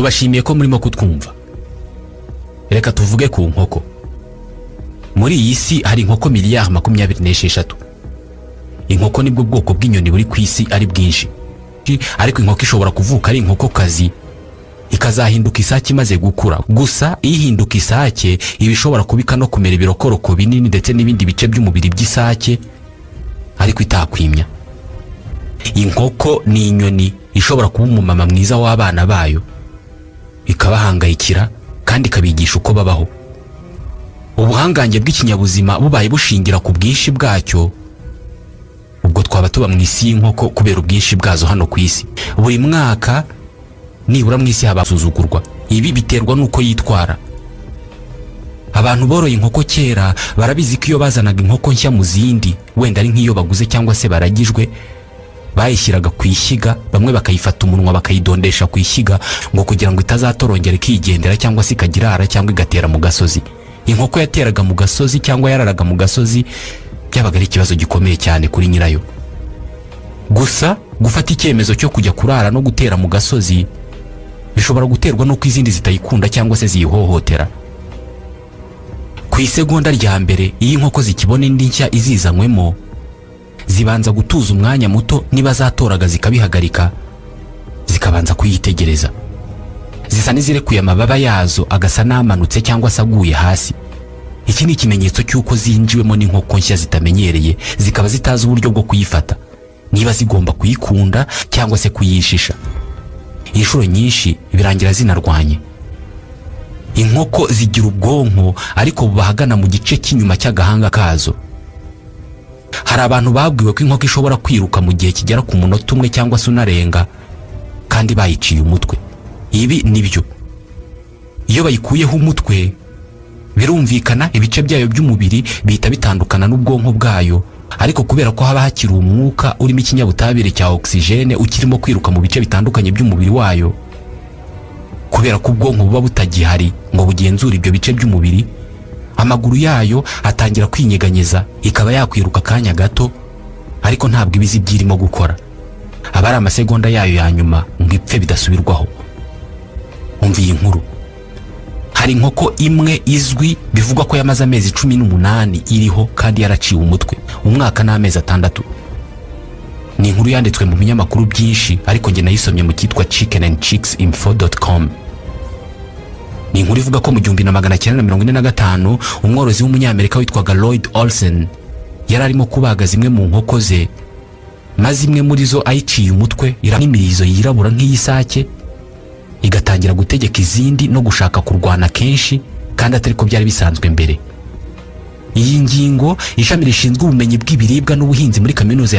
Tubashimiye ko murimo kutwumva. Reka tuvuge ku nkoko. Muri iyi si hari inkoko miliyari 26. Inkoko nibwo bwoko bw'inyoni buri ku isi ari bwinshi, ariko inkoko ishobora kuvuka ari inkokokazi ikazahinduka isake imaze gukura. Gusa ihinduka isake iba ishobora kubika no kumera ibirokoroko binini ndetse n'ibindi bice by'umubiri by'isake, ariko itakwimya. Inkoko ni inyoni ishobora kuba umumama mwiza w'abana bayo, ikabahangayikira kandi ikabigisha uko babaho. Ubuhangange bw'ikinyabuzima bubaye bushingira ku bwinshi bwacyo, ubwo twaba tuba mu isi y'inkoko kubera ubwinshi bwazo hano ku isi. Buri mwaka nibura mu isi haba suzugurwa. Ibi biterwa n'uko yitwara. Abantu boroye inkoko kera barabizi ko iyo bazanaga inkoko nshya mu zindi, wenda ari nk'iyo baguze cyangwa se baragijwe, bayishyiraga ku ishyiga, bamwe bakayifata umunwa bakayidondesha ku ishyiga ngo kugira ngo itazatorongera ikigendera, cyangwa se ikajya irara cyangwa igatera mu gasozi. Inkoko yateraga mu gasozi cyangwa yararaga mu gasozi byabaga ari ikibazo gikomeye cyane kuri nyirayo. Gusa gufata icyemezo cyo kujya kurara no gutera mu gasozi bishobora guterwa n'uko izindi zitayikunda cyangwa se ziyihohotera. Ku isegonda rya mbere, iyo inkoko zikibona indi nshya izizanywemo, zibanza gutuza umwanya muto, niba zatoraga zikabihagarika, zikabanza kuyitegereza. Zisa n'izirekuye amababa yazo agasa n'amanutse cyangwa se aguye hasi. Iki ni ikimenyetso cy'uko zinjiwemo n'inkoko nshya zitamenyereye, zikaba zitazi uburyo bwo kuyifata, niba zigomba kuyikunda cyangwa se kuyishisha. Inshuro nyinshi birangira zinarwanye. Inkoko zigira ubwonko, ariko buba ahagana mu gice cy'inyuma cy'agahanga kazo. Hari abantu babwiwe ko inkoko ishobora kwiruka mu gihe kigera ku munota umwe cyangwa se unarenga kandi bayiciye umutwe. Ibi ni byo. Iyo bayikuyeho umutwe, birumvikana, ibice byayo by'umubiri bihita bitandukana n'ubwonko bwayo, ariko kubera ko haba hakiri umwuka urimo ikinyabutabire cya oxygène ukirimo kwiruka mu bice bitandukanye by'umubiri wayo, kubera ko ubwonko buba butagihari ngo bugenzure ibyo bice by'umubiri, amaguru yayo atangira kwinyeganyeza, ikaba yakwiruka akanya gato, ariko ntabwo iba izi ibyo irimo gukora. Aba ari amasegonda yayo ya nyuma ngo ipfe bidasubirwaho. Umva iyi nkuru. Hari inkoko imwe izwi bivugwa ko yamaze amezi 18 iriho kandi yaraciwe umutwe, umwaka n'amezi 6. Ni inkuru yanditswe mu binyamakuru byinshi, ariko njye nayisomye mu cyitwa chickenandchicksinfo.com. Ni inkuru ivuga ko mu 1945 umworozi w'Umunyamerika witwaga Lloyd Olsen yari arimo kubaga zimwe mu nkoko ze, maze imwe muri zo ayiciye umutwe n'imirizo yirabura nk'iy'isake, igatangira gutegeka izindi no gushaka kurwana kenshi kandi atari ko byari bisanzwe mbere. Iyi ngingo, ishami rishinzwe ubumenyi bw'ibiribwa n'ubuhinzi muri kaminuza